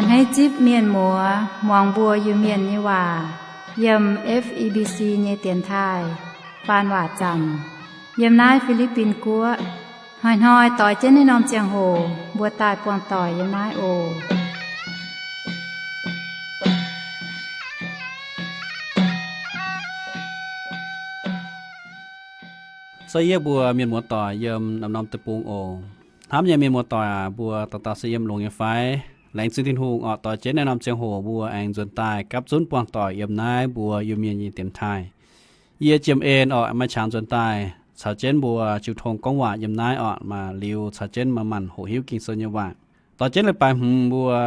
A'hneiv zipv mienh muoz muangx mbuo Iu-Mienh nyei waac yiem F E B C nyei dienx taaih faan waac zanc yiem naaiv Fi^li^bin Guoqv. Hnoi-hnoi doix jienv naaiv norm ziangh hoc mbuo daaih buangh doic yiem naaiv oc. Se yie mbuo mienh muoz-doic yiem norm-norm deic-bung oc. Hnamv nyei mienh muoz-doic aac, mbuo dauh dauh se yiem longx nyei fai? Laengz zingh Tin-Hungh orqc, doix jienv naaiv norm ziangh hoc mbuo aengx nzuonx daaih gapv zunv buangh doic yiem naaiv mbuo Iu-Mienh nyei dienx taaih. Yie Jiem En orqc, maaih qangx nzuonx daaih caux jienv mbuo jiu tong gorngv waac yiem naaiv orqc, maaih liuz caux jienv maaih maanc hoqc hiuv Ging-Sou nyei waac. Doix jienv leiz-baaix hmz mbuo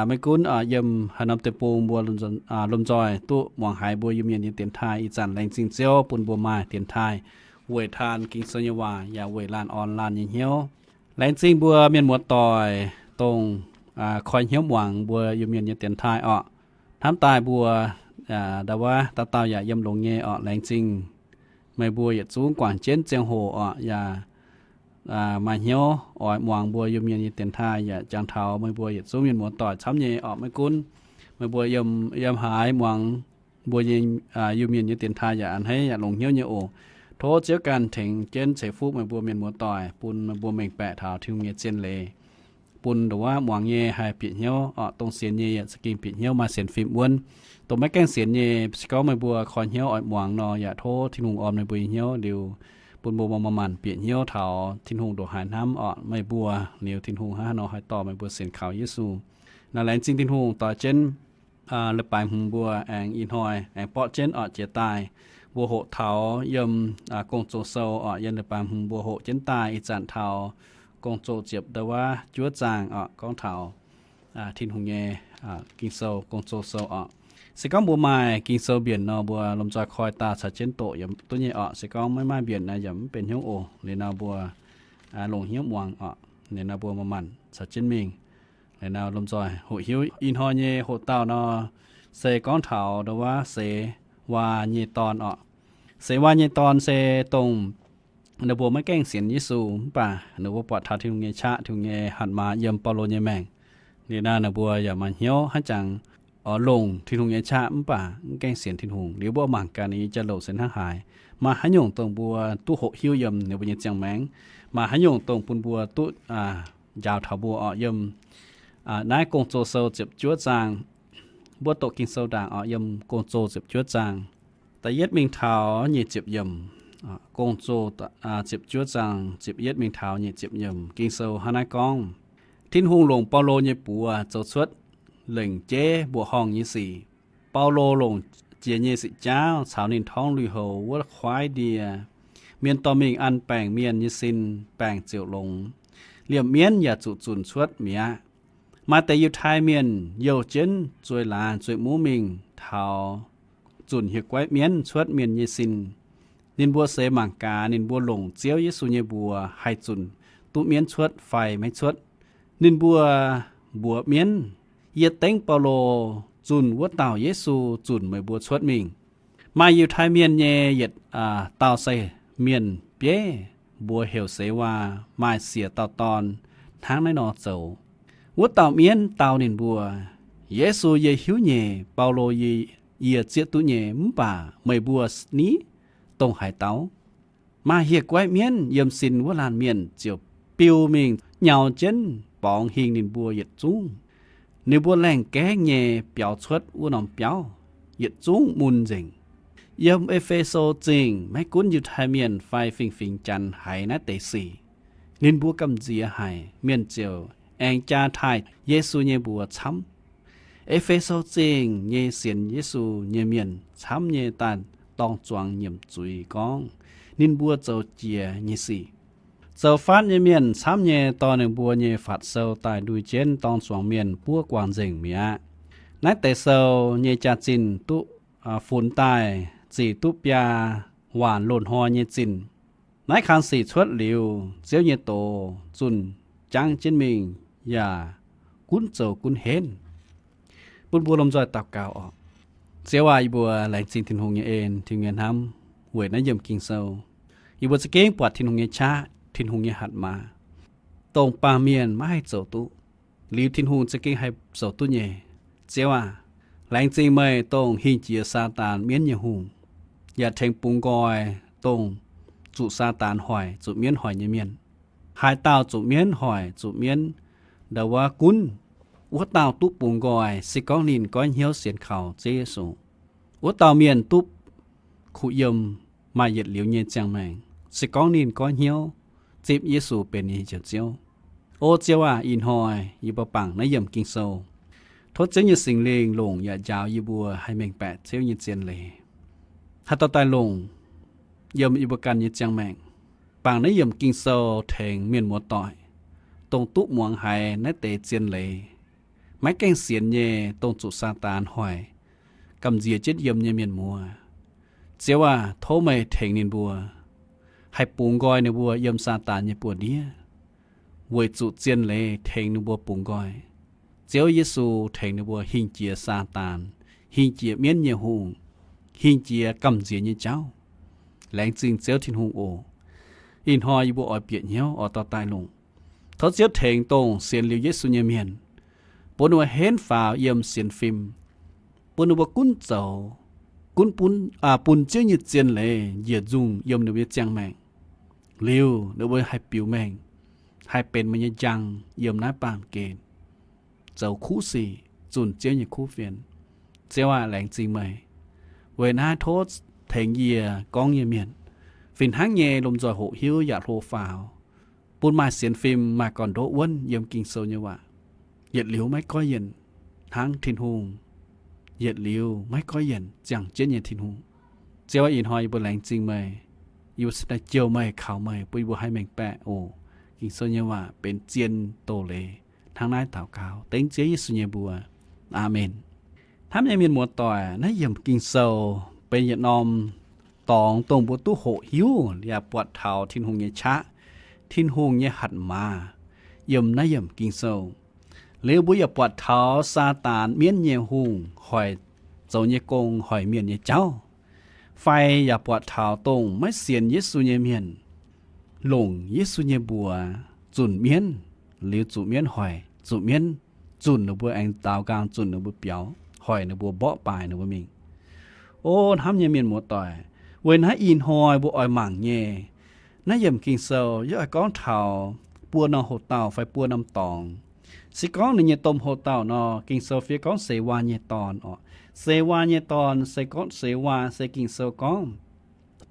maiv gunv yiem haaix norm deic-bung mbuo lomh nzoih duqv muangx haiz mbuo Iu-Mienh nyei dienx taaih ih zanc, laengz zingh Ziouv bun mbuo maaih dienx taaih weic taan Ging-Sou nyei waac yaac weic laanh orn laanh nyei hnyouv. Laengz zingh mbuo mienh muoz-doic dongh koi hnyouv muangx mbuo Iu-Mienh nyei dienx taaih orqc. Hnamv daaih mbuo ndau wuov dauh dauh yaac yiem longx nyei orqc. Laengz zingh meih mbuo yietc zungv guangc jienv ziangh hoc orqc, yaac maaih hnyouv oix muangx mbuo Iu-Mienh nyei dienx taaih. Yaac jangx taux meih mbuo yietc zungv mienh muoz-doic camv nyei orqc, maiv gunv meih mbuo yiem, yiem haaix muangx mbuo nyei Iu-Mienh nyei dienx taaih yaac a'hneiv yaac longx hnyouv nyei oc. Tov Ziouv ganh tengx jienv ceix fuqv meih mbuo mienh muoz-doic, bun meih mbuo mengh baeqc taux Tin-Hungh nyei zien leiz, bun ndongc wuov muangx nyei haih bieqc hnyouv orqc. Dongh sienx nyei yaac za'gengh bieqc hnyouv, maaih sienx fim wuonv. Dongh maiv gaengh sienx nyei, se gorngv meih mbuo koi hnyouv oix muangx nor, yaac tov Tin-Hungh orn meih mbuo nyei hnyouv liuz, bun mbuo maaih maanc bieqc hnyouv taux Tin-Hungh ndongc haaix hnamv orqc meih mbuo, liuz Tin-Hungh hnangv haaix nor haih dorh meih mbuo sienx kaux Yesu. Naaiv laengz zingh Tin-Hungh doix jienv leiz-baaix hmz mbuo aengx ih hnoi aengx borqv jienv orqc jiex daaih. Mbuo hoqc taux yiem Gong-Zoh Sou orqc, yiem leiz-baaix hmz mbuo hoqc jienv daaih ih zanc taux Gong-Zoh ziepc ndau wuov juov zaang orqc, gorngv taux Tin-Hungh nyei Ging-Sou, Gong-Zoh Sou orqc. Se gorngv mbuo maaih Ging-Sou mbienc nor, mbuo lomh nzoih koi daaih caux jienv doqc yaac duqv nyei orqc. Se gorngv maiv maaih mbienc naaiv yaac mv benx hnyouv oc. Liuz nor mbuo longc hnyouv muangx orqc. Liuz nor mbuo maaih maanc caux jienv mingh. Liuz nor lomh nzoih hoqc hiuv ih hnoi nyei hoqc dauh nor, se gorngv taux ndau wuov seix waa nyei dorn orqc. Seix waa nyei dorn se dongh ninh mbuo maiv gaengh sienx Yesu mv baac ninh mbuo buatc taux Tin-Hungh nyei qaqv, Tin-Hungh nyei hatc maaz yiem Baulo nyei maengc. Liuz nor ninh mbuo yaac maaih hnyouv hnangv jangx oix longc Tin-Hungh nyei qaqv mv baac mv gaengh sienx Tin-Hungh. Liuz mbuo mangc gaax ninh nyei jauv-louc se hnangv haaix. Maaih haaix nyungc dongh mbuo duqv hoqc hiuv yiem ninh mbuo nyei ziangh maengc? Maaih haaix nyungc dongh bun mbuo duqv njaaux taux mbuo orqc? Yiem naaiv Gong-Zoh Sou ziepc juov zaang, mbuo doqc Ging-Sou ndaangc orqc, yiem Gong-Zoh ziepc juov zaang. Da'yietv mingh taux nyic ziepc yiemc. Gong-Zoh ziepc juov zaang ziepc yietv mingh taux nyic ziepc yiemc. Ging-Sou hnangv naaiv gorngv, Tin-Hungh longc Baulo nyei buoz zoux cuotv lengc jeiv mbuoqc horngh nyei sic. Baulo longc jiex nyei sic jaauv caux ninh torngv lui-houx wuov kuaaiv ndie, mienh dorh mingh an baengc mienh nyei sin, baengc ziouc longx. Liemh mienv yaac zuqc zunc cuotv mi'aqv. Maaih deix Yiutai Mienh youh jienv zueih laaz zueih mungv mingh taux zunc hieh-guaiv mienv cuotv mienh nyei sin. Ninh mbuo seix mangc gaax ninh mbuo longc Ziouv Yesu nyei mbuox haih zunc duqv mienv cuotv fai maiv cuotv. Ninh mbuo mbuox mienv, Yie dengv Baulo zunc wuov dauh Yesu zunc meih mbuo cuotv mingh. Maaih Yiutai Mienh nyei yietc dauh sai mienh bieiv, mbuox heuc Seix Waa, maaih siec dauh dorn hnangv naaiv nor zoux. Wuov dauh mienv dau ninh mbuo, Yesu yie hiuv nyei, Baulo yie, yie zieqv duqv nyei, mv baac meih mbuo niv dongh haaix dauh? Maaih hieh-guaiv mienv yiem sin wuov laanh mienh ziouc biu mingh nyau jienv borngz hingh ninh mbuo yietc zungv. Ninh mbuo laengh gaengv nyei biaux cuotv wuov norm biauv, yietc zungv mun nzengc. Yiem E^fe^so Zingh maiv gunv Yiutai Mienh fai fingx-fingx Janx haiz naaiv deix sic, ninh mbuo gamh nziex haic. Mienh ziouc aengx jaa taaih Yesu nyei mbuox camv. E^fe^so Zingh nyei sienx Yesu nyei mienh camv nyei daaih dorng zuangx nyiemc zuiz gorngv ninh mbuo zoux jiex nyei sic. Zoux fatv nyei mienh camv nyei dorh ninh mbuo nyei fatv sou daaih ndui jienv dorng zuangx mienh buov guangc nzengc mi'aqv. Naaiv deix sou nyei jaax-zinh duqv funx daaih zic duqv biaa waanc loz-hnoi nyei zinh. Naaiv kang sic cuotv liuz, Ziouv nyei doz zunh jangv jienv mingh yaac gunv zoux gunv henv. Bun mbuo lomh nzoih daux gaux oc. Ziouv aac, yie mbuo laengz zingh Tin-Hungh nyei en, Tin-Hungh nyei hnamv weic naaiv yiemc Ging-Sou. Yie mbuo za'gengh buatc Tin-Hungh nyei qaqv, Tin-Hungh nyei hatc maaz, dongh baamh mienh maiv haih zoux duqv. liuz Tin-Hungh za'gengh haih zoux duqv nyei. Ziouv aac, laengz zingh meih dongh hingh jiex Saadaan mienv nyei hungh, yaac tengx bungx nqoi dongh zuqc Saadaan hoic, zuqc mienv hoic nyei mienh. Haaix dauh zuqc mienv hoic, zuqc mienv ndau wuov gunv, wuov dauh duqv bungx nqoi, se gorngv ninh goiv hnyouv sienx kaux Ziouv Yesu. Wuov dauh mienh duqv kuh yiem maaih yietc liuz nyei ziangh maengc, se gorngv ninh goiv hnyouv zipv Yesu benx ninh nyei Njoux Ziouv. O Ziouv aac, ih hnoi yie mbuo bangc naaiv yiemc Ging-Sou. Tov Ziouv nyei Singx Lingh longc yaac njaaux yie mbuo haih mengh baeqc Ziouv nyei zien leiz, haih dorh daaih longc yiem yie mbuo ganh nyei ziangh maengc. Bangc naaiv yiemc Ging-Sou tengx mienh muoz-doic, dongh duqv muangx haiz naaiv deix zien leiz, maiv gaengh sienx nyei, dongh zuqc Saadaan hoic, gamh nziex jienv yiem nyei mienh muoz. Ziouv aac, tov meih tengx ninh mbuo, haih bungx nqoi ninh mbuo yiem Saadaan nyei buoz-ndiev, weic zuqc zien leiz tengx ninh mbuo bungx nqoi. Ziouv Yesu tengx ninh mbuo hingh jiex Saadaan, hingh jiex mienv nyei hungh, hingh jiex gamh nziex nyei jauv. Laengz zingh Ziouv Tin-Hungh oc. Ih hnoi yie mbuo oix bieqc hnyouv, oix dorh daaih longc. Tov Ziouv tengx dongh sienx liuz Yesu nyei mienh, bun ninh mbuo henv faaux yiem sienx fim, bun ninh mbuo gunv zoux, gunv bun, aa, bun Ziouv nyei zien leiz njiec nzungh yiem ninh mbuo nyei ziangh maengc. Liuz ninh mbuo haih biux mengh, haih benx meih nyei njang yiem naaiv baamh gen, zoux kuv sic, zunh Ziouv nyei kuv fienx. Ziouv aac, laengz zingh meih. Weic naaiv tov tengx yie gorngv nyei mienh fih hnangv nyei lomh nzoih hoqc hiuv yaac hlo faaux, bun maaih sienx fim, maaih gorn-ndoqv wuonv yiem Ging-Sou nyei waac, yietc liuz maiv goiv yienc hnangv Tin-Hungh, yietc liuz maiv goiv yienc ziangh jienv nyei Tin-Hungh. Ziouv aac, ih hnoi yie mbuo laengz zingh meih. Yie mbuo cingx daaih jouh meih, kaux meih, bun yie mbuo haih mengh baeqv oc. Ging-Sou nyei waac benx zien doz-leiz. Hnangv naaiv daux gaux dengv Ziouv Yesu nyei mbuox. Aamen. Hnamv nyei mienh muoz-doic, naaiv yiemc Ging-Sou benx yietc norm dorngx dongh mbuo duqv hoqc hiuv yaac buatc taux Tin-Hungh nyei qaqv, Tin-Hungh nyei hatc maaz yiem naaiv yiemc Ging-Sou. Liuz mbuo yaac buatc taux Saadaan mienv nyei hungh hoic, zoux nyei gong hoic mienh nyei jauv, fai yaac buatc taux dongh maiv sienx Yesu nyei mienh longc Yesu nyei mbuox zunc mienv, liuz zuqc mienv hoic, zuqc mienv zunc ninh mbuo aengx daaux nqaang zunc ninh mbuo biaux, hoic ninh mbuo mborqv baaix ninh mbuo mingh. O hnamv nyei mienh muoz-doic, weic naaiv ih hnoi mbuo oix mangc nyei, naaiv yiemc Ging-Sou yie oix gorngv taux buo norm hoc-dauh fai buo norm dorngx. Se gorngv ninh nyei domh hoc-dauh nor, Ging-Sou fiev gorngv seix waa nyei dorn oc. Seix waa nyei dorn, se gorngv seix waa se Ging-Sou gorngv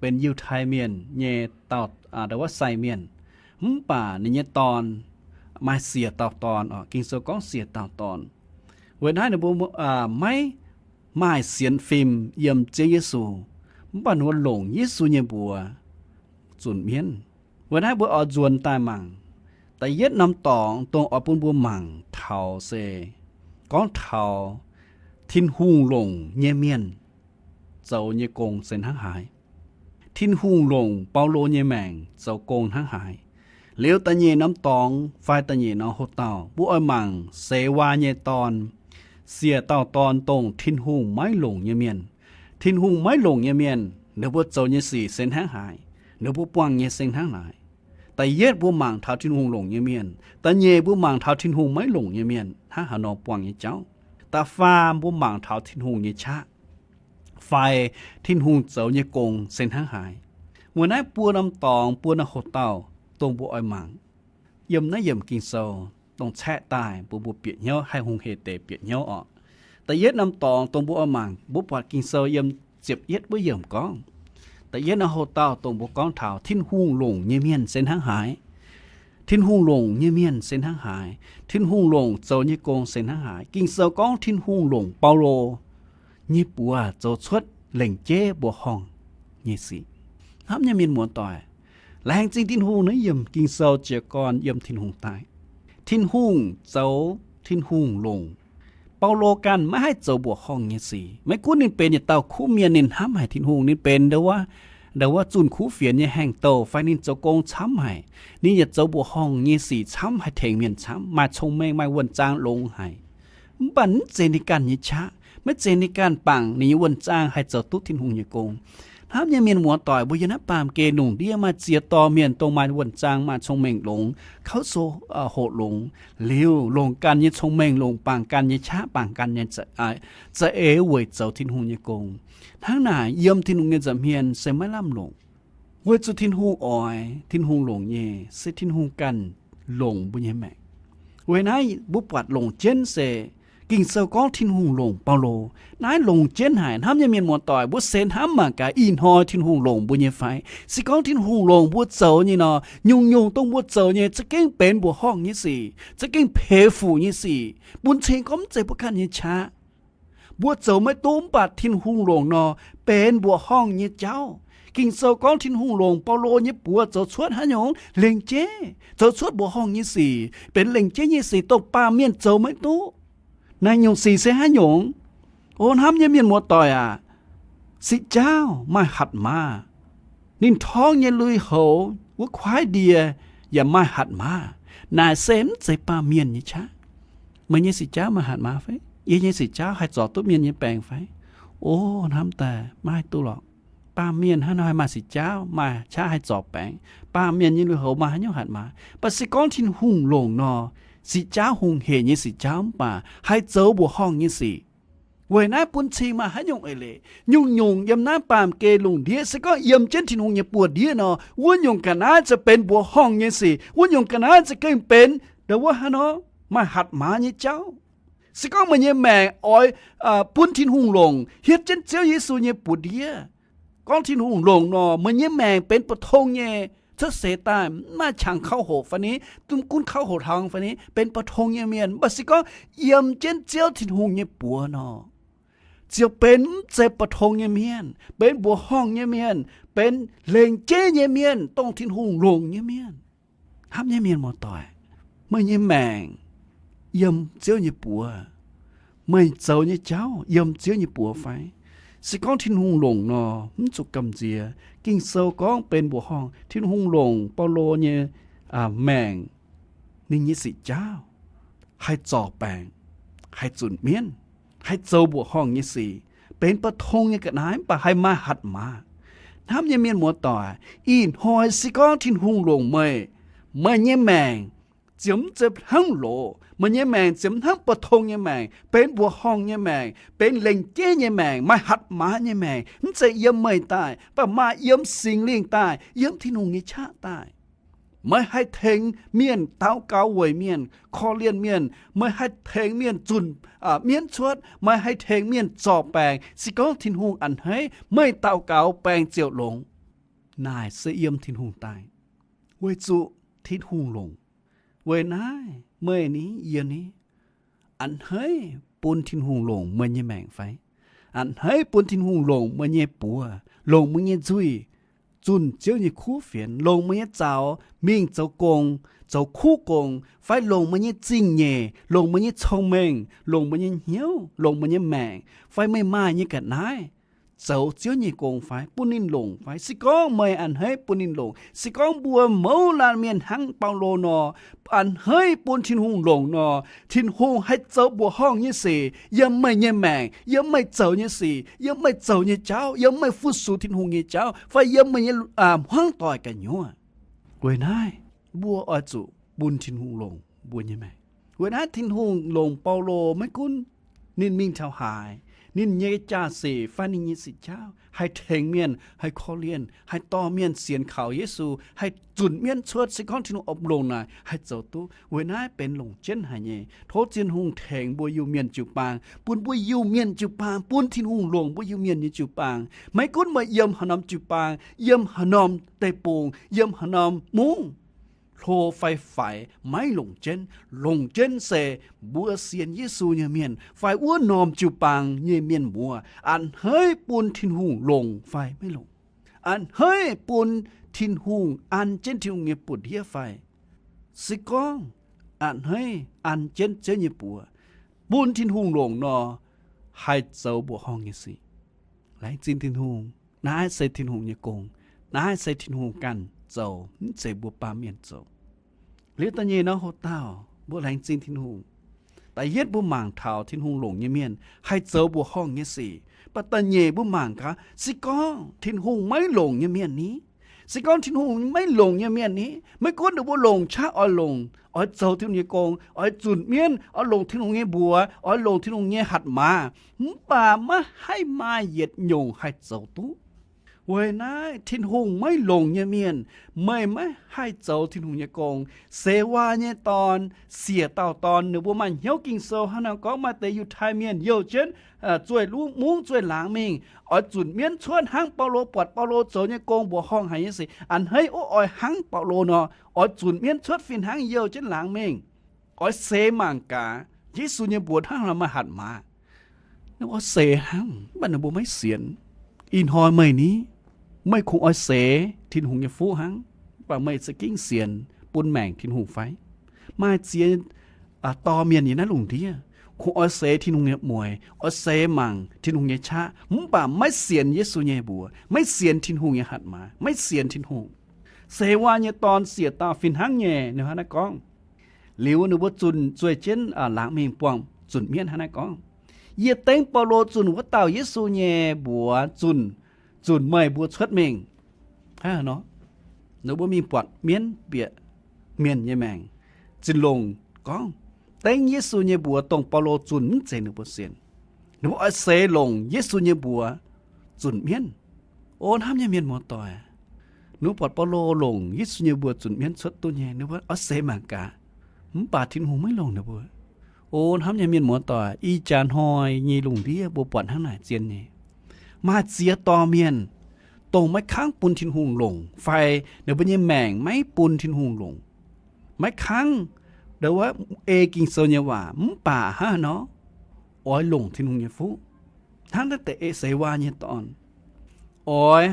benx Yiutai Mienh nyei dauh, aa, ndau wuov sai mienh. Mv baac ninh nyei dorn maaih siec dauh dorn oc. Ging-Sou gorngv siec dauh dorn. Weic naaiv ninh mbuo, aa, maiv maaih sienx fim yiem Ziouv Yesu, mv baac ninh mbuo longc Yesu nyei mbuox zunc mienv. Weic naaiv mbuo oix nzuonx daaih mangc. Da'yietv norm dorngx dongh oix bun mbuo mangc taux se gorngv taux Tin-Hungh longc nyei mienh zoux nyei gong se hnangv haaix. Tin-Hungh longc Baulo nyei maengc zoux gong hnangv haaix. Liuz da'nyeic norm dorngx fai da'nyeic norm hoc-dauh mbuo oix mangc seix waa nyei dorn, siec dauh dorn dongh Tin-Hungh maiv longc nyei mienh. Tin-Hungh maiv longc nyei mienh ninh mbuo zoux nyei sic se hnangv haaix, ninh mbuo buangh nyei se hnangv haaix. Da'yietv mbuo mangc taux Tin-Hungh longc nyei mienh. Da'nyeic mbuo mangc taux Tin-Hungh maiv longc nyei mienh hnangv haaix nor buangh nyei jauv. Da'faam mbuo mangc taux Tin-Hungh nyei qaqv fai Tin-Hungh zoux nyei gong se hnangv haaix. Weic naaiv buo norm dorngx, buo norm hoc-dauh dongh mbuo oix mangc yiem naaiv yiemc Ging-Sou, dongh caeqv daaih bun mbuo bieqc hnyouv, haih hungh hec deix bieqc hnyouv oc. Da'yietv norm dorngx dongh mbuo oix mangc, mbuo buatc Ging-Sou yiem ziepc yietv wuov yiemc gorngv, da'yietv norm hoc-dauh dongh mbuo gorngv taux Tin-Hungh longc nyei mienh se hnangv haaix. Tin-Hungh longc nyei mienh se hnangv haaix. Tin-Hungh longc zoux nyei gong se hnangv haaix. Ging-Sou gorngv Tin-Hungh longc Baulo nyei buoz zoux cuotv lengc jeiv mbuoqc horngh nyei sic. Hnamv nyei mienh muoz-doic, laengz zingh Tin-Hungh naaiv yiemc Ging-Sou jiez gorn yiem Tin-Hungh daaih. Tin-Hungh zoux, Tin-Hungh longc. Baulo ganh maiv haih zoux mbuoqc horngh nyei sic. Maiv gunv ninh benx yietc dauh kuv mienh, ninh hnamv haic Tin-Hungh, ninh benx ndau wuov, ndau wuov zunh kuv fienx nyei haengh douh, fai ninh zoux gong camv haic, ninh yaac zoux mbuoqc horngh nyei sic camv, haih tengx mienh camv, maaih cong-mengh, maaih wuonh zaang longx haic. Mv baac mv zeiz ninh ganh nyei qaqv, maiv zeiz ninh ganh bangc ninh nyei wuonh zaang haih zoux duqv Tin-Hungh nyei gong. Hnamv nyei mienh muoz-doic, mbuo yiem naaiv baamh gen lungh ndiev maaih ziex dorh mienh dongh maaih wuonh zaang, maaih cong-mengh longx, kouv sou hoqc longx, liuz longc ganh nyei cong-mengh, longc bangc ganh nyei qaqv, bangc ganh nyei za'eix weic zoux Tin-Hungh nyei gong. Hnangv naaic yiem Tin-Hungh nyei nza'hmien se maiv lamh longc, weic zuqc Tin-Hungh oix Tin-Hungh longc nyei se Tin-Hungh ganh longc mbuo nyei maengc. Weic naaiv mbuo buatc longc jienv se Ging-Sou gorngv Tin-Hungh longc Baulo. Naaiv longc jienv haic. Hnamv nyei mienh muoz-doic, mbuo seix hnamv mangc gaax, ih hnoi Tin-Hungh longc mbuo nyei fai? Se gorngv Tin-Hungh longc mbuo zoux nyei nor, nyungc-nyungc dongh mbuo zoux nyei za'gengh benx mbuoqc horngh nyei sic, za'gengh peix fuc nyei sic, bun cing gorngv mv zeiz mbuo ganh nyei qaqv. Mbuo zoux maiv duqv, mv baac Tin-Hungh longc nor, benx mbuoqc horngh nyei jauv. Ging-Sou gorngv Tin-Hungh longc Baulo nyei buoz zoux cuotv haaix nyungc? Lengc jeiv, zoux cuotv mbuoqc horngh nyei sic, benx lengc jeiv nyei sic dongh baamh mienh zoux maiv duqv. Naaiv nyungc sic se haaix nyungc? O hnamv nyei mienh muoz-doic aac, sic jaauv maaih hatc maaz. Ninh torngv nyei lui-houx wuov kuaaiv ndie yaac maaih hatc maaz. Naaic se mv zeiz baamh mienh nyei qaqv. Meih nyei sic jaauv maaih hatc maaz fai? Yie nyei sic jaauv haih zorc duqv mienh nyei baengc fai? O hnamv daaih maiv haih duqv lorqc. Baamh mienh hnangv nor haih maaih sic jaauv, maaih qaqv haih zorc baengc. Baamh mienh nyei lui-houx maaih haaix nyungc hatc maaz? Mv baac se gorngv Tin-Hungh longc nor, sic jaauv hungh heic nyei sic jaauv mv baac haih zoux mbuoqc horngh nyei sic. Weic naaiv bun cing maaih haaix nyungc eix leiz? Nyungc-nyungc yiem naaiv baamh gen lungh ndiev, se gorngv yiem jienv Tin-Hungh nyei buoz-ndiev nor, wuov nyungc ga'naaiv ziouc benx mbuoqc horngh nyei sic. Wuov nyungc ga'naaiv ziouc gengh benx ndo wuov hnangv nor maaih hatc maaz nyei jauv. Se gorngv meih nyei maengc oix bun Tin-Hungh longc, hietv jienv Ziouv Yesu nyei buoz-ndiev, gorngv Tin-Hungh longc nor, meih nyei maengc benx bu tong nyei, cuotv seix daaih mv maaih qangx kouv hoqc fai ni, mv gunv kouv hoqc hlangx fai ni, benx bu tong nyei mienh. Mv baac se gorngv yiem jienv Ziouv Tin-Hungh nyei buoz nor, ziouc benx mv zeiz bu tong nyei mienh, benx mbuoqc horngh nyei mienh, benx lengc jeiv nyei mienh, dongh Tin-Hungh longc nyei mienh. Hnamv nyei mienh muoz-doic, meih nyei maengc yiem Ziouv nyei buoz, meih zoux nyei jauv yiem Ziouv nyei buoz fai? Se gorngv Tin-Hungh longc nor, mv zuqc gamh nziex. Ging-Sou gorngv benx mbuoqc horngh. Tin-Hungh longc Baulo nyei maengc, ninh nyei sic jaauv haih zorc baengc, haih zunc mienv, haih zoux mbuoqc horngh nyei sic, benx bu tong nyei ga'naaiv mv baac haih maaih hatc maaz. Hnamv nyei mienh muoz-doic, ih hnoi se gorngv Tin-Hungh longc meih, meih nyei maengc ziouc mv zeiz hnangv loz. Meih nyei maengc ziouc mv hnangv bu tong nyei maengc, benx mbuoqc horngh nyei maengc, benx lengc jeiv nyei maengc, maaih hatc maaz nyei maengc. Mv zeiz yiem meih daaih, mv baac maaih yiem Singx Lingh daaih, yiem Tin-Hungh nyei qaqv daaih. Meih haih tengx mienh daux gaux weic mienh, korv-lienh mienh. Meih haih tengx mienh zunc mienv cuotv. Meih haih tengx mienh zorc baengc. Se gorngv Tin-Hungh a'hneiv, meih daux gaux baengc ziouc longx. Naaic se yiem Tin-Hungh daaih, weic zuqc Tin-Hungh longc. Weic naaiv meih ni, yie ni, a'hneiv bun Tin-Hungh longc meih nyei maengc fai? A'hneiv bun Tin-Hungh longc meih nyei buoz, longc meih nyei nzuih, zunh Ziouv nyei kuv fienx, longc meih nyei zaux mingh zoux gong, zoux kuv gong, fai longc meih nyei zingh nyeic, longc meih nyei cong-mengh, longc meih nyei hnyouv, longc meih nyei maengc, fai meih maaih nyei ga'naaiv zoux Ziouv nyei gong fai, bun ninh longc fai? Se gorngv meih a'hneiv bun ninh longc, se gorngv mbuo mouz laanh mienh hnangv Baulo nor, a'hneiv bun Tin-Hungh longc nor, Tin-Hungh haih zoux mbuoqc horngh nyei sic yiem meih nyei maengc, yiem meih zoux nyei sic, yiem meih zoux nyei jauv, yiem meih fu-sux Tin-Hungh nyei jauv, fai yiem meih nyei hmuangv doic ga'nyuoz. Weic naaiv mbuo oix zuqc bun Tin-Hungh longc mbuo nyei maengc. Weic naaiv Tin-Hungh longc Baulo maiv gunv ninh mingh taux haaix, ninh nyei jaa-sic fai ninh nyei sic jaauv haih tengx mienh, haih korv-lienh, haih dorh mienh sienx kaux Yesu, haih zunc mienv cuotv, se gorngv Tin-Hungh oix longc naaic haih zoux duqv. Weic naaiv benx longc jienv haic nyei. Tov Tin-Hungh tengx mbuo Iu-Mienh jiu-baang, bun mbuo Iu-Mienh jiu-baang, bun Tin-Hungh longc mbuo Iu-Mienh nyei jiu-baang. Maiv gunv meih yiem haaix norm jiu-baang, yiem haaix norm deic-bung, yiem haaix norm mungv, hlo fai faix, maiv longc jienv. Longc jienv se mbuo sienx Yesu nyei mienh fai wuov norm jiu-baang nyei mienh muoz, a'hneiv bun Tin-Hungh longc fai maiv longc, a'hneiv bun Tin-Hungh an jienv Tin-Hungh nyei buoz-ndiev fai. Se gorngv a'hneiv an jienv Ziouv nyei buoz, bun Tin-Hungh longc nor, haih zoux mbuoqc horngh nyei sic. Laengz zingh Tin-Hungh. Naaiv se Tin-Hungh nyei gong. Naaiv se Tin-Hungh ganh zoux, mv zeiz mbuo baamh mienh zoux. Liuz da'nyeic norm hoc-dauh mbuo laengz zingh Tin-Hungh. Da'yietv mbuo mangc taux Tin-Hungh longc nyei mienh haih zoux mbuoqc horngh nyei sic. Mv baac da'nyeic mbuo mangc gaax, se gorngv Tin-Hungh maiv longc nyei mienh ni, se gorngv Tin-Hungh maiv longc nyei mienh ni, maiv gunv ninh mbuo longc qaqv oix longc, oix zoux Tin-Hungh nyei gong, oix zunc mienv, oix longc Tin-Hungh nyei mbuox, oix longc Tin-Hungh nyei hatc maaz, mv baac maiv haih maaih yietc nyungc haih zoux duqv. Weic naaiv Tin-Hungh maiv longc nyei mienh, meih maiv haih zoux Tin-Hungh nyei gong. Seix waac nyei dorn, siec dauh dorn, ninh mbuo maaih hnyouv. Ging-Sou hnangv naaiv gorngv maaih deix Yiutai Mienh youh jienv zueih mungv zueih laangz mingh, oix zunc mienv cuotv hnangv Baulo, buatc Baulo zoux nyei gong mbuoqc horngh haic nyei sic, a'hneiv oix hnangv Baulo nor, oix zunc mienv cuotv fih hnangv youh jienv laangz mingh. Oix seix mangc gaax Yesu nyei mbuox hnangv haaix nor maaih hatc maaz. Ninh oix seix hnangv, mv baac ninh mbuo maiv sienx. Ih hnoi meih ni, meih kungx oix seix Tin-Hungh nyei fuqv hnangv, mv baac meih za'gengh sienx bun maengc Tin-Hungh fai? Maaih ziex dorh mienh yiem naaiv lungh ndiev kungx oix seix Tin-Hungh nyei mueix, oix seix mangc Tin-Hungh nyei qaqv, mv baac maiv sienx Yesu nyei mbuox, maiv sienx Tin-Hungh nyei hatc maaz, maiv sienx Tin-Hungh. Seix waac nyei dorn siec dauh fih hnangv nyei, ninh hnangv naaiv gorngv. Liuz ninh mbuo zunc zueih jienv laangz mingh buangh zunc mienv hnangv naaiv gorngv, Yie dengv Baulo zunh wuov dauh Yesu nyei mbuox zunc, zunc meih mbuo cuotv mingh. Hnangv nor, ninh mbuo mingh buatc mienv bieqc mienh nyei maengc, zinh longc gorngv, dengv Yesu nyei mbuox dongh Baulo zunh mv zeiz ninh mbuo sienx. Ninh mbuo oix seix longc Yesu nyei mbuox zunc mienv. O hnamv nyei mienh muoz-doic, ninh mbuo buatc Baulo longc Yesu nyei mbuox zunc mienv cuotv duqv nyei, ninh mbuo oix seix mangc gaax. Mv baac Tin-Hungh maiv longc ninh mbuo. O hnamv nyei mienh muoz-doic, ih jaax hnoi nyei lungh ndiev mbuo buatc hnangv naaic zien nyei. Maaih ziex dorh mienh, dongh maiv kangv bun Tin-Hungh longc fai ninh mbuo nyei maengc maiv bun Tin-Hungh longc, maiv kangv, ndo wuov, ei Ging-Sou nyei waac, mv baac hnangv haaix nor oix longc Tin-Hungh nyei fuqv. Hnangv naaiv deix seix waac nyei dorn, oix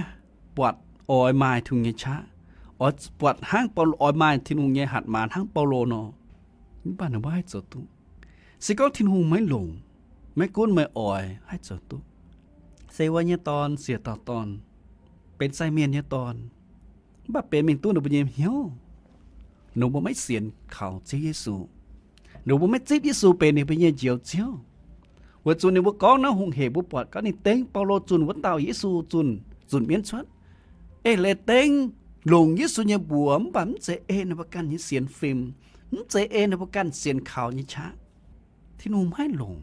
buatc, oix maaih Tin-Hungh nyei qaqv, oix buatc hnangv Baulo, oix maaih Tin-Hungh nyei hatc maaz hnangv Baulo nor, mv baac ninh mbuo haih zoux duqv. Se gorngv Tin-Hungh maiv longc, maiv gunv meih oix haih zoux duqv. Seix waac nyei dorn, siec dauh dorn, benx sai mienh nyei dorn, mv baac benx mingh duqv ninh mbuo nyei hnyouv, ninh mbuo maiv sienx kaux Ziouv Yesu. Ninh mbuo maiv zipv Yesu benx ninh mbuo nyei Njoux Ziouv. Weic zuqc ninh mbuo gorngv naaiv hungh hec, mbuo buatc gorngv ninh dengv Baulo zunh wuov dauh Yesu zunh, zunc mienv cuotv. Eix leiz dengv, longc Yesu nyei mbuox, mv baac mv zeiz ei ninh mbuo ganh nyei sienx fim, mv zeiz ei ninh mbuo ganh sienx kaux nyei qaqv. Tin-Hungh maiv longc.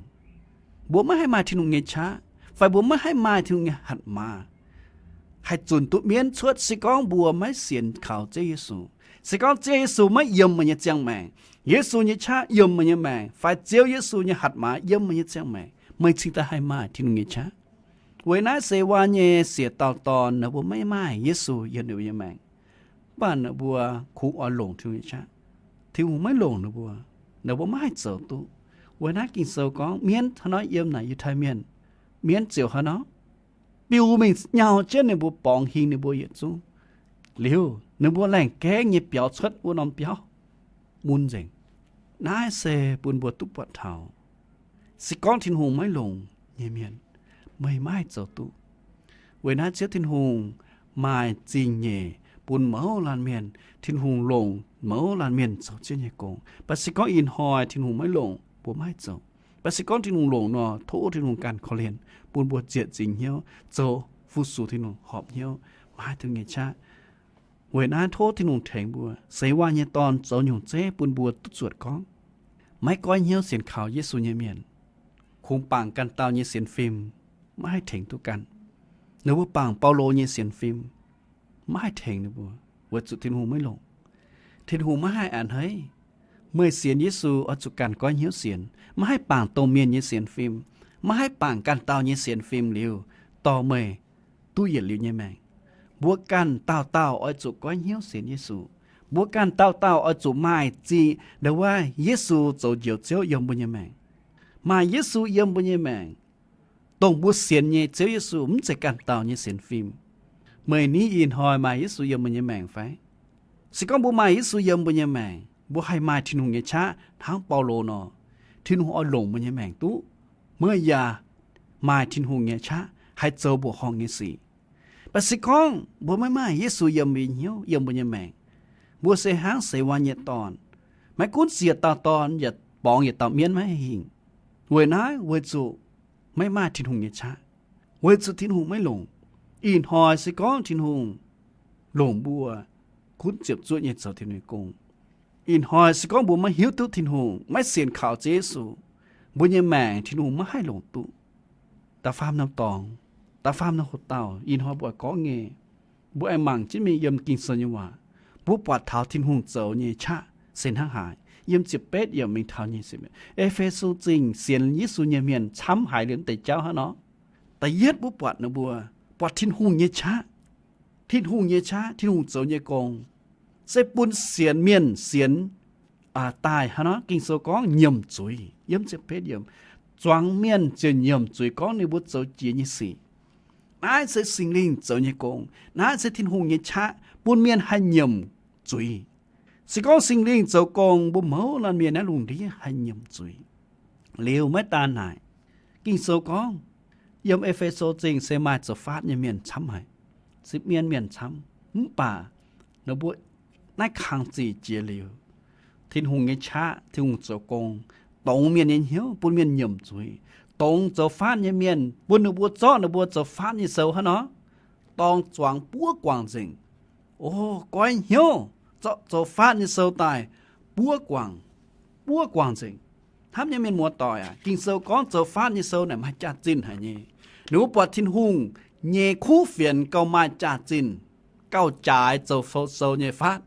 Mbuo maiv haih maaih Tin-Hungh nyei qaqv, fai mbuo maiv haih maaih Tin-Hungh nyei hatc maaz, haih zunc duqv mienv cuotv, se gorngv mbuo maiv sienx kaux Ziouv Yesu. Se gorngv Ziouv Yesu maiv yiem meih nyei ziangh maengc, Yesu nyei qaqv yiem meih nyei maengc, fai Ziouv Yesu nyei hatc maaz yiem meih nyei ziangh maengc, meih cingx daaih haih maaih Tin-Hungh nyei qaqv. Weic naaiv seix waac nyei siec dauh dorn, ninh mbuo maiv maaih Yesu yiem ninh mbuo nyei maengc, mv baac ninh mbuo kungx oix longc Tin-Hungh nyei qaqv. Tin-Hungh maiv longc ninh mbuo, ninh mbuo maiv haih zoux duqv. Weic naaiv Ging-Sou gorngv mienv hnangv nor yiem naaic Yiutai Mienh, mienv ziouc hnangv nor biu mingh nyau jienv ninh mbuo, borngz hingh ninh mbuo yietc zungv. Liuz ninh mbuo laengh gaengv nyei biaux cuotv wuov norm biauv mun nzengc. Naaiv se bun mbuo duqv buatc taux, se gorngv Tin-Hungh maiv longc nyei mienh, meih maiv haih zoux duqv. Weic naaiv Ziouv Tin-Hungh maaih zingh nyeic bun mouz laanh mienh. Tin-Hungh longc mouz laanh mienh zoux Ziouv nyei gong. Mv baac se gorngv ih hnoi Tin-Hungh maiv longc, mbuo maiv haih zoux. Mv baac se gorngv Tin-Hungh longc nor, tov Tin-Hungh ganh korv-lienh bun mbuo ziec zingx hnyouv zoux fu-sux Tin-Hungh, horpc hnyouv, maaih Tin-Hungh nyei qaqv. Weic naaiv tov Tin-Hungh tengx mbuo. Seix waac nyei dorn zoux nyungc zeiv bun mbuo duqv zuotc gorngv, maiv goiv hnyouv sienx kaux Yesu nyei mienh, kungx bangc ganh dauh nyei sienx fim, maiv haih tengx duqv ganh. Ninh mbuo bangc Baulo nyei sienx fim, maiv haih tengx ninh mbuo, weic zuqc Tin-Hungh maiv longc. Tin-Hungh maiv haih a'hneiv. Meih sienx Yesu oix zuqc ganh goiv hnyouv sienx, maiv haih bangc domh mienh nyei sienx fim, maiv haih bangc ganh dauh nyei sienx fim liuz dorh meih duqv yietc liuz nyei maengc. Mbuo ganh dauh dauh oix zuqc goiv hnyouv sienx Yesu. Mbuo ganh dauh dauh oix zuqc maaih zingh ndo wuov Yesu zoux Njoux Ziouv yiem mbuo nyei maengc. Maaih Yesu yiem mbuo nyei maengc, dongh mbuo sienx nyei Ziouv Yesu, mv zeiz ganh dauh nyei sienx fim. Meih ni ih hnoi maaih Yesu yiem meih nyei maengc fai? Se gorngv mbuo maaih Yesu yiem mbuo nyei maengc, mbuo haih maaih Tin-Hungh nyei qaqv hnangv Baulo nor, Tin-Hungh oix longc mbuo nyei maengc duqv. Meih yaac maaih Tin-Hungh nyei qaqv haih zoux mbuoqc horngh nyei sic. Mv baac se gorngv mbuo maiv maaih Yesu yiem mbuo nyei hnyouv, yiem mbuo nyei maengc, mbuo se hnangv seix waac nyei dorn. Maiv gunv siec dauh dorn yaac borngz yietc dauh mienv maiv hingh. Weic naaiv, weic zuqc maiv maaih Tin-Hungh nyei qaqv, weic zuqc Tin-Hungh maiv longc. Ih hnoi se gorngv Tin-Hungh longc mbuo gunv ziepc zuoqv nyei zoux Tin-Hungh nyei gong. Ih hnoi se gorngv mbuo maiv hiuv duqv Tin-Hungh, maiv sienx kaux Ziouv Yesu, mbuo nyei maengc Tin-Hungh maiv haih longc duqv. Da'faam norm dorngx, da'faam norm hoc-dauh, ih hnoi mbuo oix gorngv nyei, mbuo aengx mangc jienv mingh yiem Ging-Sou nyei waac, mbuo buatc taux Tin-Hungh zoux nyei qaqv se hnangv haaix. Yiem ziepc betv yiemc mingh taux nyei, E^fe^so Zingh sienx Yesu nyei mienh camv haic liuz deix jauv hnangv nor. Da'yietv mbuo buatc ninh mbuo buatc Tin-Hungh nyei qaqv. Tin-Hungh nyei qaqv, Tin-Hungh zoux nyei gong, se bun sienx mienh sienx daaih hnangv nor. Ging-Sou gorngv nyiemc zuiz, yiem ziepc betv yiemc, zuangx mienh ziouc nyiemc zuiz gorngv ninh mbuo zoux jiex nyei sic. Naaiv se Singx Lingh zoux nyei gong. Naaiv se Tin-Hungh nyei qaqv bun mienh haih nyiemc zuiz. Se gorngv Singx Lingh zoux gong, mbuo mouz laanh mienh naaiv lungh ndiev haih nyiemc zuiz. Liuz maiv daan naaic, Ging-Sou gorngv yiem E^fe^so Zingh se maaih zoux faatv nyei mienh camv haic, sipv mienv mienh camv. Mv baac ninh mbuo naaiv kangx zic jiex liuz, Tin-Hungh nyei qaqv, Tin-Hungh zoux gong, dongz mienh nyei hnyouv bun mienh nyiemc zuiz. Dongz zoux faatv nyei mienh bun ninh mbuo zorqv ninh mbuo zoux faatv nyei sou hnangv nor, dorng zuangx buov guangc nzengc. O, goiv hnyouv zorqv zoux faatv nyei sou daaih buov guangc, buov guangc nzengc. Hnamv nyei mienh muoz-doic aac, Ging-Sou gorngv zoux faatv nyei sou naaic maaih jaax-zinh haic nyei. Ninh mbuo buatc Tin-Hungh nyei kuv fienx gauh maaih jaax-zinh, gauh jaaix zoux sou nyei faatv.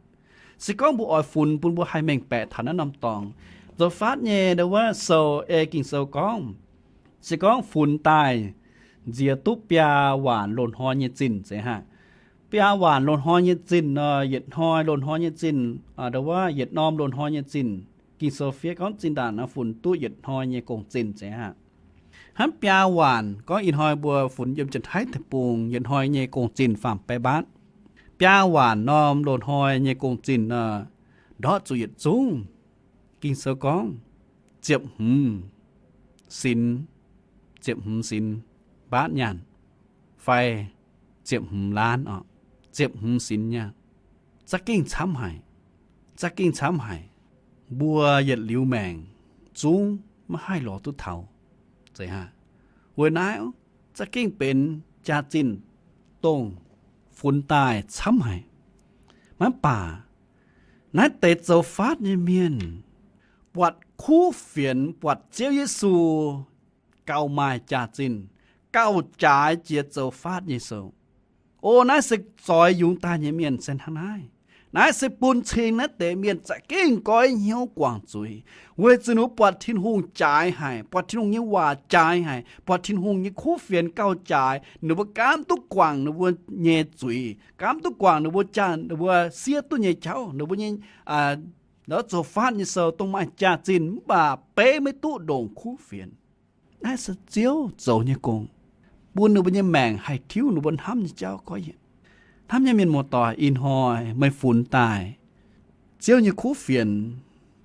Se gorngv mbuo oix funx bun mbuo haih mengh baeqc taux naaiv norm dorngx, zoux faatv nyei ndo wuov sou ei Ging-Sou gorngv, se gorngv funx daaih nziex duqv biaa waanc loz-hnoi nyei zinh zeiz hnangv. Biaa waanc loz-hnoi nyei zinh nor, yietc hnoi loz-hnoi nyei zinh, ndo wuov yietc norm loz-hnoi nyei zinh. Ging-Sou fiev gorngv zinh ndaangc nor funx duqv yietc hnoi nyei gong-zinh zeiz hnangv. Hnamv biaa waanc gorngv ih hnoi mbuo funx yiem Janx-Taiv deic-bung yietc hnoi nyei gong-zinh faam-baeqv mbaatv. Biaa waanc norm loz-hnoi nyei gong-zinh nor, ndortv zuqc yietc zungv, Ging-Sou gorngv ziepc hmz sinx, ziepc hmz sinx mbaatv nyaanh, fai ziepc hmz laanv oc, ziepc hmz sinx nyaanh. Za'gengh camv haic, za'gengh camv haic. Mbuo yietc liuz maengc zungv maiv haih lorz duqv taux. Weic naaiv za'gengh benx jaax-zinh dongh funx daaih camv haic. Maiv baac naaiv deix zoux faatv nyei mienh buatc kuv fienx, buatc Ziouv Yesu gauh maaih jaax-zinh, gauh jaaix jiex zoux faatv nyei sou. O, naaiv se zoix yungz daaih nyei mienh se hnangv naaiv. Naaiv se bun cing naaiv deix mienh za'gengh goiv hnyouv guangc zuiz, weic zuqc ninh mbuo buatc Tin-Hungh jaaix haic, buatc Tin-Hungh nyei waac jaaix haic, buatc Tin-Hungh nyei kuv fienx gauh jaaix, ninh mbuo gaamv duqv guangc ninh mbuo nyei zuiz, gaamv duqv guangc ninh mbuo jaa, ninh mbuo siev duqv nyei jauv, ninh mbuo nyei zoux faatv nyei sou dongh maaih jaax-zinh mv baac beiv maiv duqv ndongc kuv fienx. Naaiv se Ziouv zoux nyei gong, bun ninh mbuo nyei maengc haih tiuv ninh mbuo hnamv nyei jauv goiv yienc. Hnamv nyei mienh muoz-doic, ih hnoi meih funx daaih Ziouv nyei kuv fienx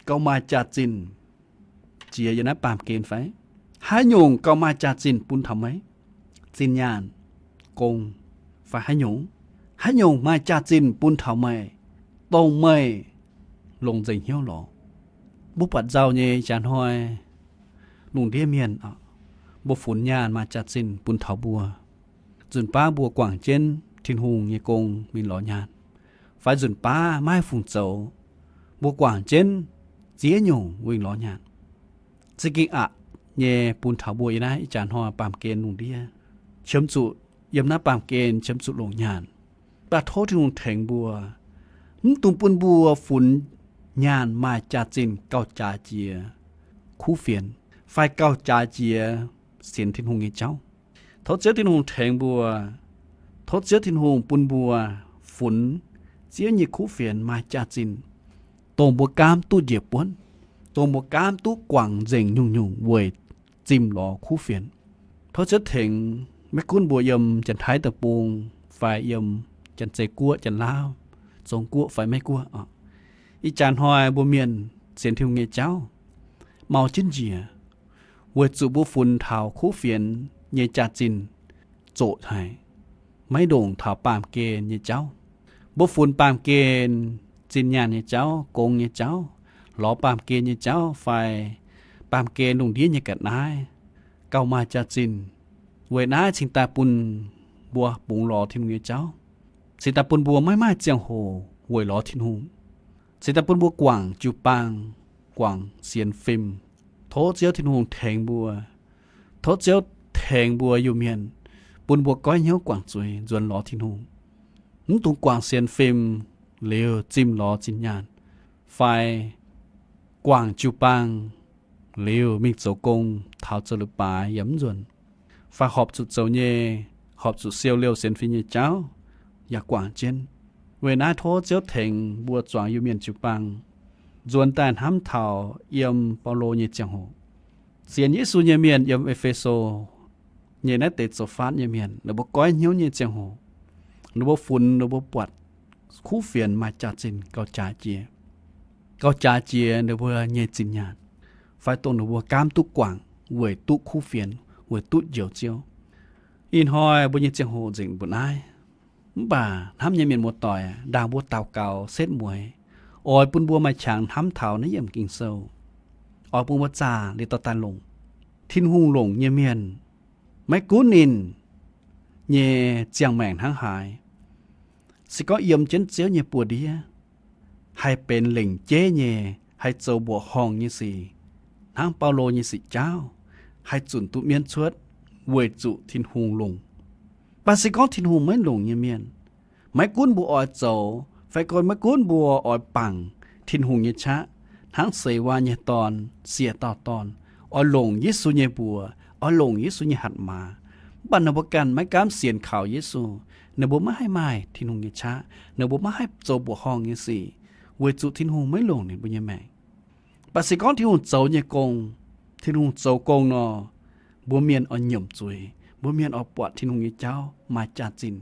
gauh maaih jaax-zinh jiex yiem naaiv baamh gen fai? Haaix nyungc gauh maaih jaax-zinh bun taux meih? Zinh nyaanh, gong, fai haaix nyungc? Haaix nyungc maaih jaax-zinh bun taux meih, dongh meih longc nzengc hnyouv lorz? Mbuo buatc nzauh nyei ih jaax hnoi lungh ndiev mienh, mbuo funx nyaanh maaih jaax-zinh bun taux mbuo. Nzunc baav mbuo guangc jienv Tin-Hungh nyei gong wingh lorz nyaanh, fai nzunc baav maiv haih fungc zoux, mbuo guangc jienv ziex nyungc wingh lorz nyaanh. Za'gengh aqc nyei bun taux mbuo yiem naaiv ih jaax hnoi baamh gen lungh ndiev, qiemx zuqc yiem naaiv baamh gen qiemx zuqc longc nyaanh. Mv baac tov Tin-Hungh tengx mbuo, mv dungx bun mbuo funx nyaanh maaih jaax-zinh gauh jaaix jiex kuv fienx, fai gauh jaaix jiex sienx Tin-Hungh nyei jauv. Tov Ziouv Tin-Hungh tengx mbuo. Tov Ziouv Tin-Hungh bun mbuo funx Ziouv nyei kuv fienx maaih jaax-zinh, dongh mbuo gaamv duqv njiec buonv, dongh mbuo gaamv duqv guangc nzengc nyungc-nyungc weic zimh lorz kuv fienx. Tov Ziouv tengx maiv gunv mbuo yiem Janx-Taiv Deic-Bung fai yiem Janx-Zei Guoqv, Janx-Laauv, Zong Guoqv fai Meiv Guoqv oc. Ih jaax hnoi mbuo mienh sienx Tin-Hungh nyei jauv mau jienv njiec, weic zuqc mbuo funx taux kuv fienx nyei jaax-zinh zoqc haic, maiv ndongc taux baamh gen nyei jauv. Mbuo funx baamh gen zinh nyaanh nyei jauv, gong nyei jauv, lorz baamh gen nyei jauv fai baamh gen lungh ndiev nyei ga'naaiv gauh maaih jaax-zinh. Weic naaiv cingx daaih bun mbuo bungx lorz Tin-Hungh nyei jauv, cingx daaih bun mbuo maiv maaih ziangh hoc weic lorz Tin-Hungh, cingx daaih bun mbuo guangc jiu-baang, guangc sienx fim. Tov Ziouv Tin-Hungh tengx mbuo. Tov Ziouv tengx mbuo Iu-Mienh, bun mbuo goiv hnyouv guangc zuiz nzuonx lorz Tin-Hungh. Mv dungx guangc sienx fim liuz zimh lorz zinh nyaanh, fai guangc jiu-baang liuz mingh zoux gong taux zoux leiz-baaix yaac mv nzuonx, fai horpc zuqc zoux nyei, horpc zuqc siou liouh sienx fim nyei jauv yaac guangc jienv. Weic naaiv tov Ziouv tengx mbuo zuangx Iu-Mienh jiu-baang nzuonx daaih hnamv taux yiem Baulo nyei ziangh hoc. Sienx Yesu nyei mienh yiem E^fe^so nyei naaiv deix zoux faatv nyei mienh, ninh mbuo goiv hnyouv nyei ziangh hoc, ninh mbuo funx ninh mbuo buatc kuv fienx maaih jaax-zinh gauh jaaix jiex, gauh jaaix jiex ninh mbuo nyei zinh nyaanh, fai dongh ninh mbuo gaamv duqv guangc weic duqv kuv fienx, weic duqv njoux Ziouv. Ih hnoi mbuo nyei ziangh hoc nzengc mbuo naaiv. Mv baac hnamv nyei mienh muoz-doic, ndaangc mbuo daux gaux setv mueiz, oix bun mbuo maaih qangx hnamv taux naaiv yiemc Ging-Sou, oix bun mbuo zaah liuz dorh daaih longc. Tin-Hungh longc nyei mienh, maiv gunv ninh nyei ziangh maengc hnangv haaix, se gorngv yiem jienv Ziouv nyei buoz-ndiev, haih benx lengc jeiv nyei, haih zoux mbuoqc horngh nyei sic, hnangv Baulo nyei sic jaauv, haih zunc duqv mienv cuotv weic zuqc Tin-Hungh longc. Mv baac se gorngv Tin-Hungh maiv longc nyei mienh, maiv gunv mbuo oix zoux fai gorngv maiv gunv mbuo oix bangc Tin-Hungh nyei qaqv, hnangv seix waah nyei dorn, sieqv dauh dorn, oix longc Yesu nyei mbuox, oix longc Yesu nyei hatc maaz, mv baac ninh mbuo ganh maiv gaamv sienx kaux Yesu, ninh mbuo maiv haih maaih Tin-Hungh nyei qaqv, ninh mbuo maiv haih zoux mbuoqc horngh nyei sic, weic zuqc Tin-Hungh maiv longc ninh mbuo nyei maengc. Mv baac se gorngv Tin-Hungh zoux nyei gong, Tin-Hungh zoux gong nor, mbuo mienh oix nyiemc zuiz, mbuo mienh oix buatc Tin-Hungh nyei jauv maaih jaax-zinh.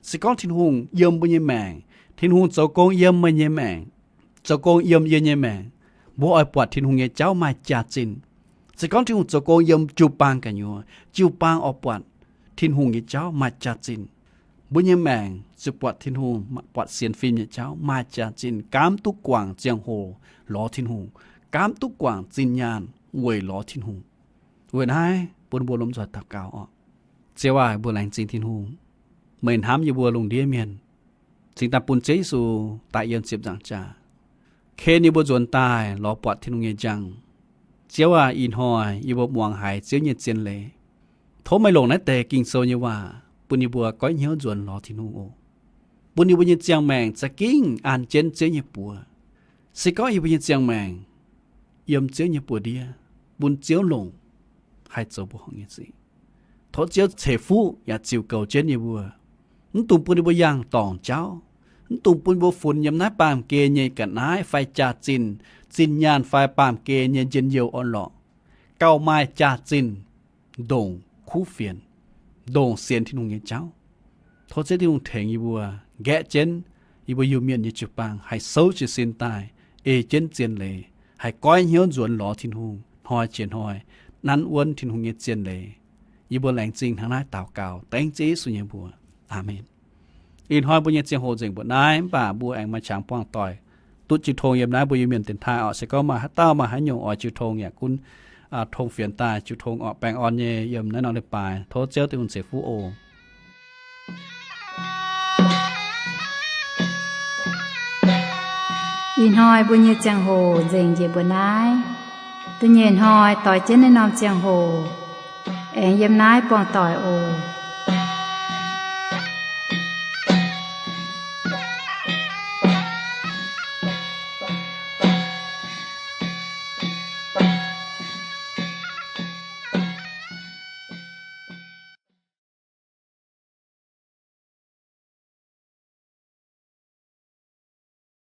Se gorngv Tin-Hungh yiem mbuo nyei maengc, Tin-Hungh zoux gong yiem meih nyei maengc, zoux gong yiem yie nyei maengc, mbuo oix buatc Tin-Hungh nyei jauv maaih jaax-zinh. Se gorngv Tin-Hungh zoux gong yiem jiu-baang gu'nyuoz, jiu-baang oix buatc Tin-Hungh nyei jauv maaih jaax-zinh. Mbuo nyei maengc ziouc buatc Tin-Hungh, buatc sienx fim nyei jauv maaih jaax-zinh, gaamv duqv guangc ziangh hoc lorz Tin-Hungh, gaamv duqv guangc zinh nyaanh weic lorz Tin-Hungh. Weic naaiv bun mbuo lomh nzoih daux gaux oc. Ziouv aac, mbuo laengz zingh Tin-Hungh, meih hnamv yie mbuo lungh ndiev mienh, cingx daaih bun Ziouv Yesu daaih yiem ziepc nzaangc jaax, ken yie mbuo nzuonx daaih lorz buatc Tin-Hungh nyei njang. Ziouv aac, ih hnoi yie mbuo muangx haiz Ziouv nyei zien leiz. Tov meih longc naaiv deix Ging-Sou nyei waac bun yie mbuo goiv hnyouv nzuonx lorz Tin-Hungh oc. Bun yie mbuo nyei ziangh maengc za'gengh an jienv Ziouv nyei buoz. Se gorngv yie mbuo nyei ziangh maengc yiem Ziouv nyei buoz-ndiev, bun Ziouv longc haih zoux mbuoqc horngh nyei sic. Tov Ziouv ceix fuqv yaac ziux goux jienv yie mbuo. Mv dungx bun yie mbuo yangh dorngc jauv. Mv dungx bun mbuo funx yiem naaiv baamh gen nyei ga'naaiv fai jaax-zinh, zinh nyaanh fai baamh gen nyei njien-youh orn-lorqc, gauh maaih jaax-zinh ndongc kuv fienx, ndongc sienx Tin-Hungh nyei jauv. Tov Ziouv Tin-Hungh tengx yie mbuo nqaeqv jienv yie mbuo Iu-Mienh nyei jiu-baang haih souv jiez sin daaih ei jienv zien leiz, haih goiv hnyouv nzuonx lorz Tin-Hungh hnoi jiex hnoi, nanv wuonv Tin-Hungh nyei zien leiz. Yie mbuo laengz zingh hnangv naaiv daux gaux dengv Ziouv Yesu nyei mbuox. Aamen. Ih hnoi mbuo nyei ziangh hoc nzengc mbuoqc naaiv, mv baac mbuo aengx maaih qangx buangh doic duqv jiu tong yiem naaiv mbuo Iu-Mienh dienx taaih oc. Se gorngv maaih haaix dauh maaih haaix nyungc oix jiu tong yaac gunv tong fienx daaih jiu tong orqc, baengh orn nyei yiem naaiv norm leiz-baaix. Tov Ziouv Tin-Hungh ceix fuqv oc. Ih hnoi mbuo nyei ziangh hoc nzengc njiec mbuoqc naaiv. Da'nyeic hnoi doix jienv naaiv norm ziangh hoc aengx yiem naaiv buangh doic oc.